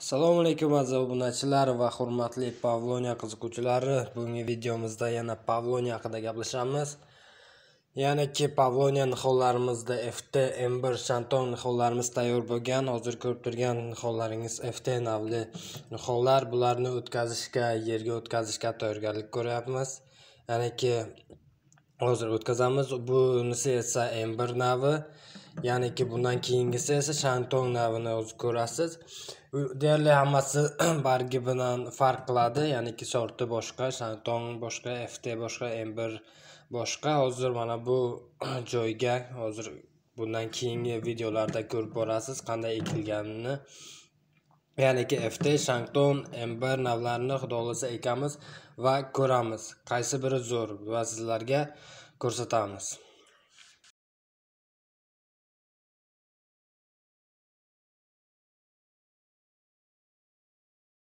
Assalomu alaykum aziz obunachilar va hurmatli Pavloniya qiziquvchilari. Bugungi videomizda yana Pavloniya haqida gaplashamiz. Ya'niki Pavloniya nihollarimizda FT M1 Shanton nihollarimiz tayyor bo'lgan. Hozir ko'rib turgan nihollaringiz FT navli nihollar. Bularni o'tkazishga, yerga o'tkazishga tayyorgarlik ko'ryapmiz. Ya'niki hozir o'tkazamiz. Bunisi esa M1 navi. Ya'niki bundan keyingisi esa Shanton navini o'zi ko'rasiz. Deyarli hammasi bargi bilan farq qiladi. Ya'niki sorti boshqa, Shanton boshqa, FT boshqa, M1 boshqa. Hozir mana bu joyga hozir bundan keyingi videolarda ko'rib borasiz qanday ekilganini. Ya'niki FT, Shanton, M1 navlarini xudo xohlasa ekamiz va ko'ramiz qaysi biri zo'r va sizlarga ko'rsatamiz.